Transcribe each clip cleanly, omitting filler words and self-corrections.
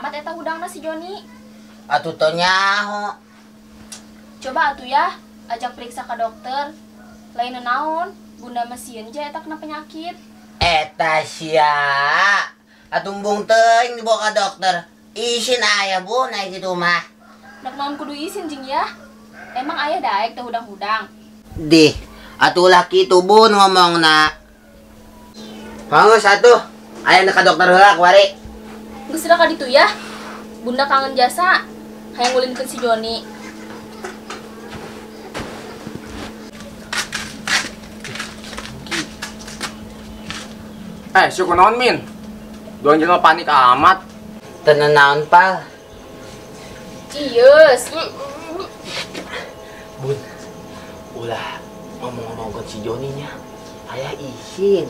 amat eta hudangna si Joni. Atuh teu nyaho. Coba atuh ya, ajak periksa ke dokter. Lain naon, bunda mah sieun je eta kena penyakit. Eta sia. Atuh embung teuing dibawa ka dokter. Isin ayah bun aya kitu mah. Dak naon kudu isin jeung ya. Emang ayah daek teu hudang-hudang. Dih, atuh lah kitu bun ngomongna. Hangus atuh, aya ka dokter heula kuari. Geus ka ditu ya. Bunda kangen jasa, hayang ngulinkeun si Joni. Eh, syukur naon min? Doang jelema panik amat. Teu naon pal. Iyes. Bun, ulah ngomong-ngomong si Joni nya. Ayah isin.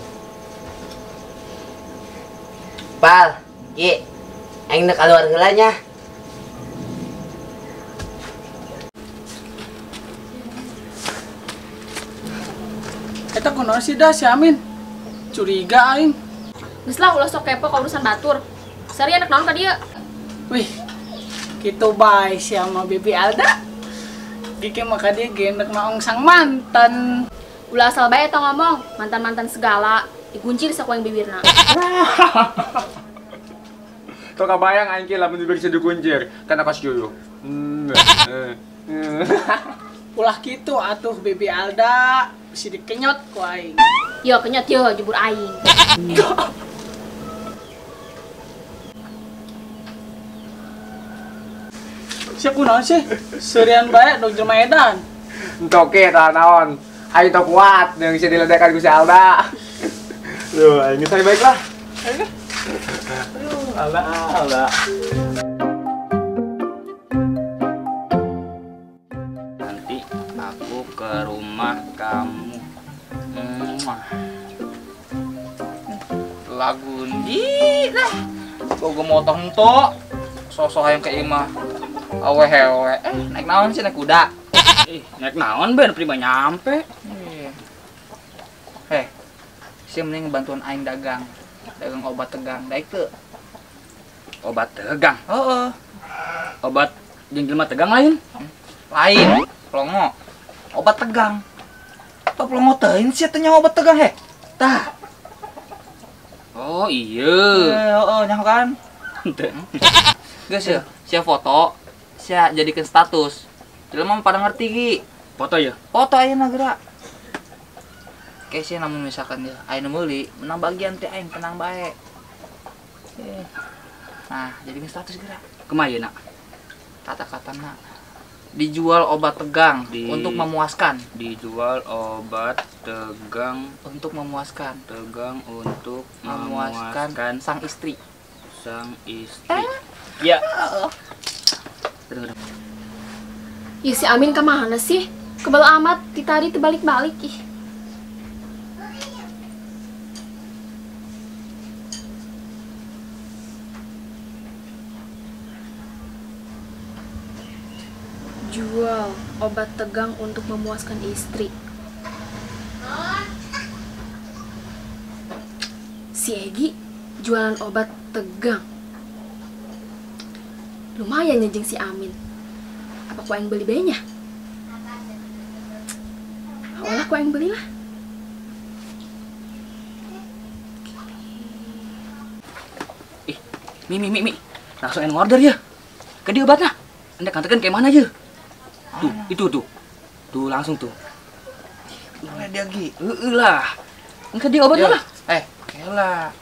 Pal, Ki, aing nek keluar heula nya. Eta kunaon sih dah si Amin? Curiga aing. Geus lah ulah sok kepo ka urusan batur. Sari anak naon ka dieu? Wih, kitu bae si sama Bibi Alda. Gigi maka dia genek naong sang mantan. Ulah asal bae eta ngomong, mantan-mantan segala dikuncir saku aing bibirna. Teu kabayang aing ki lamun bibir bisa dikuncir kana kas joyo. Ulah kitu atuh Bibi Alda, bisi dikenyot ku aing. Yo kenyot yo jebur aing. Sia kunaon sih? Seurian bae dog jelema edan. Entok ge tah naon. Aing teu kuat deung sia diledekan ku si Alda. Duh, aing geus baiklah. Ayo. Aduh, Alda, Alda. Nanti aku ke rumah kamu. Lagu di lah. Bogo motong tok. Sosok hayang ke imah. Awe hewe. Naik naon sih naik kuda? Ih, naik naon ben prima nyampe. Heh. Sih mending bantuan aing dagang. Dagang obat tegang, daek teu. Obat tegang? Heeh. Obat jeung jelema tegang lain? Lain, plongo. Obat tegang. Teu plongo teuing sia teh nyaho obat tegang heh. Tah. Oh iya. Heeh, nyaho kan? Henteu. Geus ya, sia foto, sia jadikeun status. Jelema pada ngerti ki. Foto ya? Foto ayeuna geura. Kayak sih namun misalkan dia aing nu meuli, menang bagian teh aing tenang bae. Nah, jadikeun status geura. Kumaha yeuna? Kata-katana dijual obat tegang untuk memuaskan. Dijual obat tegang untuk memuaskan. Tegang untuk memuaskan sang istri. Sang istri. Ya. Ya si Amin kemana sih? Kebal amat, ditari terbalik-balik ih. Jual obat tegang untuk memuaskan istri. Si Egi jualan obat tegang. Lumayan nyejeng si Amin. Apa ku aing beli benya? Awalah ku aing belilah. Ih, mi. Langsung aing order ya. Ke dia obatna. Anda kantekan kayak mana aja? Tuh, itu tuh. Tuh langsung tuh. Mana dia Gi? Heeh lah. Engke dia obatna lah. Kela.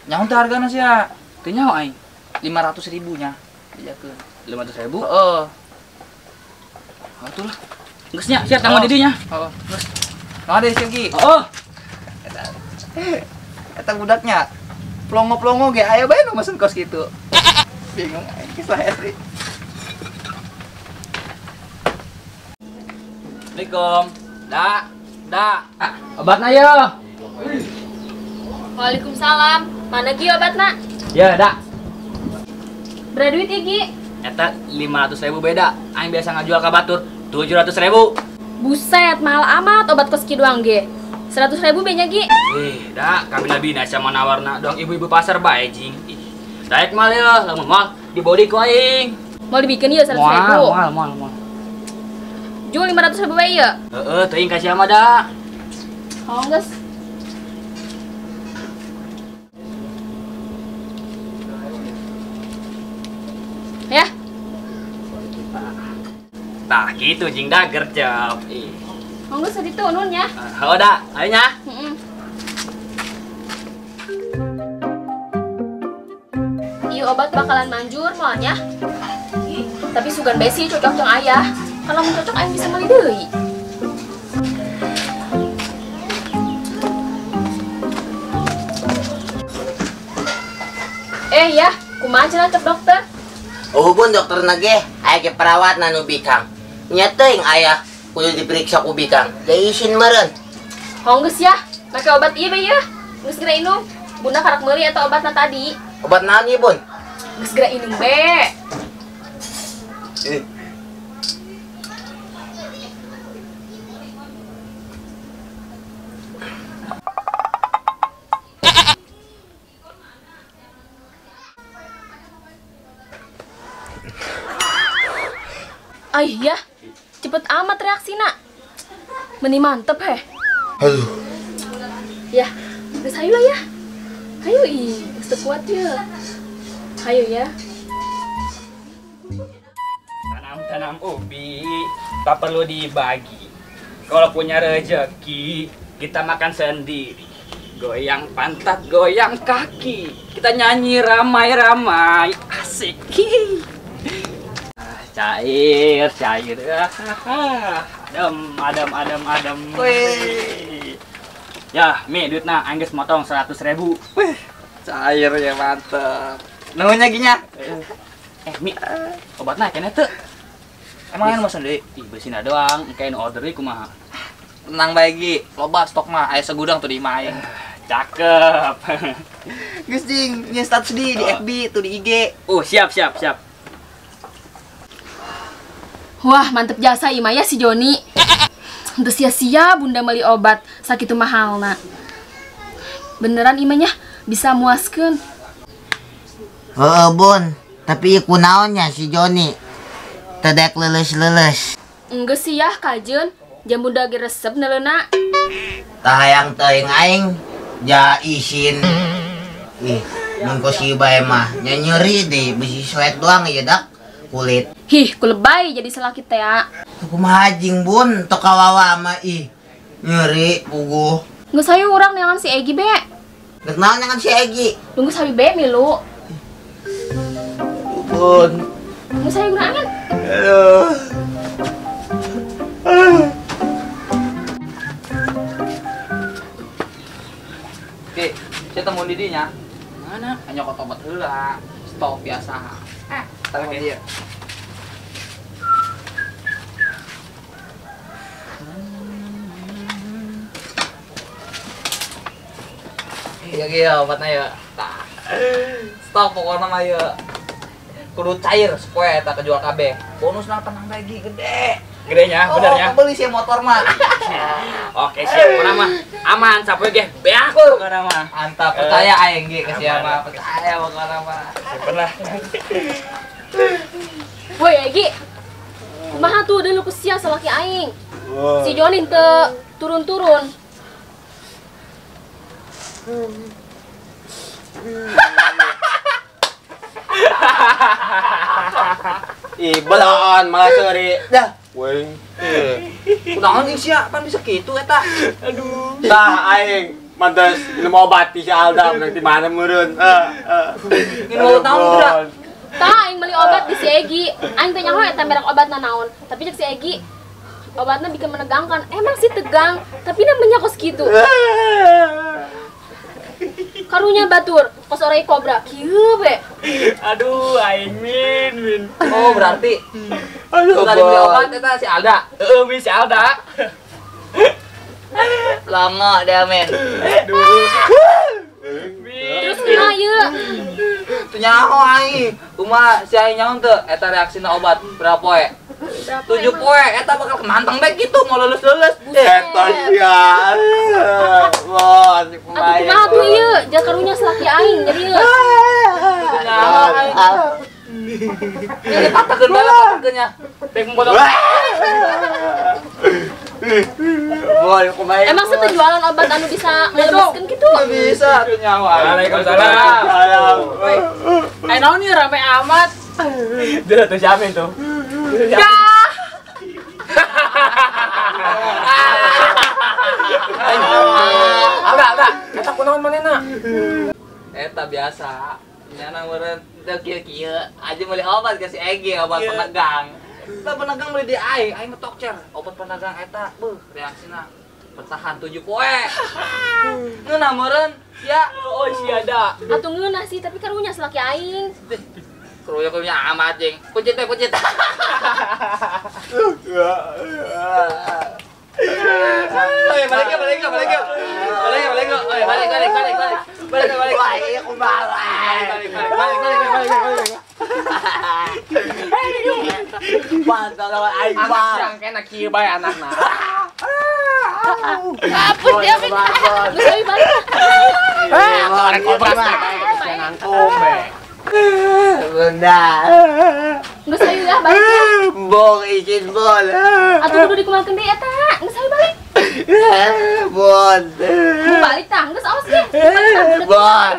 Nyaho teh hargana sia? Teu nyaho aing. 500.000 nya. Dijakeun. 500.000? Heeh. Atuh lah. Geus nya, sia tanggung didinya. Heeh, geus. Nah deh sia Gi. Heeh. Eta budaknya plongo-plongo ge aya bae nu mesen kos kitu. Bingung aing kisah asli. Assalamualaikum. Da. Obatna yo. Waalaikumsalam. Mana Gi obatna? Ya, da. Berapa duit ya, Gi? Eta 500.000 beda. Aing biasa ngajual ka batur 700.000. Buset, mahal amat obat kos kieu doang ge. 100.000 benya Gi. Ih, da, kabina-bina sama nawarna doang ibu-ibu pasar bae jing. Ih, Daek mal ya, lamun mal di body ku aing. Mau dibikin ieu 100.000. Moal, moal. Jul 500.000 bae ieu. Heeh, teuing ka sia mah da. Oh, geus. Ya. Tah kitu jeung da gercep. Ih. Oh, geus ditu nun ya. Heuh da, ayo nya. Heeh. Ieu obat bakalan manjur moalnya. Tapi sugan besi cocok jeung ayah. Kalau mau cocok aing bisa meuli deui. Ya, kumaha cenah cek dokter? Oh, bun dokter nage, aya ge perawat nu bikang. Nya teuing ayah kudu diperiksa ku bikang. Da isin meureun. Hong geus ya, make obat ieu bae ya. Geus geura inum. Bunda karak meuli eta obatna tadi. Obat naon ieu, Bun? Geus geura inum be. Ay ya, cepet amat reaksi nak. Meni mantep heh. Aduh. Ya, geus hayu lah ya. Hayu ih, geus teu kuat ya. Hayu ya. Tanam-tanam ubi, tak perlu dibagi. Kalau punya rezeki, kita makan sendiri. Goyang pantat, goyang kaki. Kita nyanyi ramai-ramai. Asik. Cair, cair. Adem, adem, adem, adem. Wih. Ya, Mi, duitna aing geus motong 100.000. Wih, cair ya mantep. Nuhun nya ginya. Mi, obatna keneh teu? Emang anu mesen deui? Ih, beusina doang, engke nu order deui kumaha. Tenang bae Gi, loba stok mah aya segudang tuh di imah aing. Cakep. Geus jing, nya status di FB tuh di IG. Oh, siap, siap, siap. Wah, mantep jasa imah ya si Joni. Untuk sia-sia bunda beli obat sakitu mahalna. Beneran imahnya bisa muaskeun. Heeh, Bun. Tapi kunaonnya si Joni teu daek leuleus-leuleus. Enggeus sih yah kajeun, jam bunda ge resep neuleuna. Tah hayang teuing aing ja isin. Ih, mun kos ieu bae mah nya nyeri deh, bisi soek doang ieu dak kulit. Hih, kulebay jadi selaki teh. Kumaha jing Bun, tok kawawa mah ih. Nyeri puguh. Geus hayu urang neangan si Egi be. Geus naon neangan si Egi? Geus hayu be milu. Bun. Geus hayu geunaan. Aduh. Oke, saya temu didinya. Mana? Nyokot obat heula, stok biasa. Temu dia. Iya iya obatnya ya. Tah. Stop pokoknya mah ya. Kudu cair supaya eta kejual kabeh. Bonusna tenang lagi gede. Gedenya, oh, bener ya. Beli sih motor mah. Oke, siap pokoknya mah. Aman sapoe ge beak pokoknya mah. Mantap, percaya aing ge ke sia mah. Percaya pokoknya mah. Simpen lah. Woi Egi. Kumaha tuh deui lu ku sia salaki aing. Si Joni teu turun-turun. Ih, belaan malah seuri. Dah. Weh. Kunaon jeung sia pan bisa kitu eta. Aduh. Tah aing mantas minum obat ti si Alda menang di mana meureun. Minum obat naon geura? Tah aing meuli obat di si Egi. Aing teh nyaho eta merek obatna naon. Tapi cek si Egi obatnya bikin menegangkan. Emang sih tegang, tapi namanya kos kitu. Karunya batur, kos orai kobra, kieu be. Aduh, aing min. Oh, berarti. Aduh, tadi beli obat eta si Alda. Heeh, mi si Alda. Lama dia, men. Aduh. Terus kumaha ieu? Teu nyaho aing. Kumaha si aing nyaho teu eta reaksina obat berapa poe? 7 poe eta bakal kemanteng bae gitu mau lulus-lulus. Eta sia. Wah, si kumaha tuh ieu? Jang karunya salaki aing jadi ieu. Ini patahkeun bae patahkeunnya. Tek memotong. Boleh kumaha. Emang satu jualan obat anu bisa ngelemeskeun kitu? Bisa tuh nyawa. Waalaikumsalam. Eh naon ieu rame amat. Dia tuh siapa itu? Ya. Alda, Alda, eta kunaon manehna? Eta biasa. Nyana meureun teu kieu-kieu aja meuli obat ka si Egi obat penegang. Eta penegang meuli di aing, aing ngetok cer. Obat penegang eta beuh reaksina bertahan 7 poe. Ngeunah meureun sia. Oh sia da. Atuh ngeunah sih tapi karunya salaki aing. Kerunya amat jeung. Kucit teh kucit. Oi, balik ya, balik ya, balik ya. Balik ya, balik ya. Oi, balik, balik, balik, balik. Balik, balik. Wah, iya kumaha. Balik, balik, balik, balik, balik, balik. Mantap lawan aing mah. Anak siang kena kieu bae anakna. Hapus dia Pik. Geus euy balik. Ah, orang kobras nangkum be. Bunda. Geus euy lah balik ya. Bong izin bon. Atuh kudu dikumakeun deui eta. Geus euy balik. Bon. Mau balik tah, geus awas ge. Bon.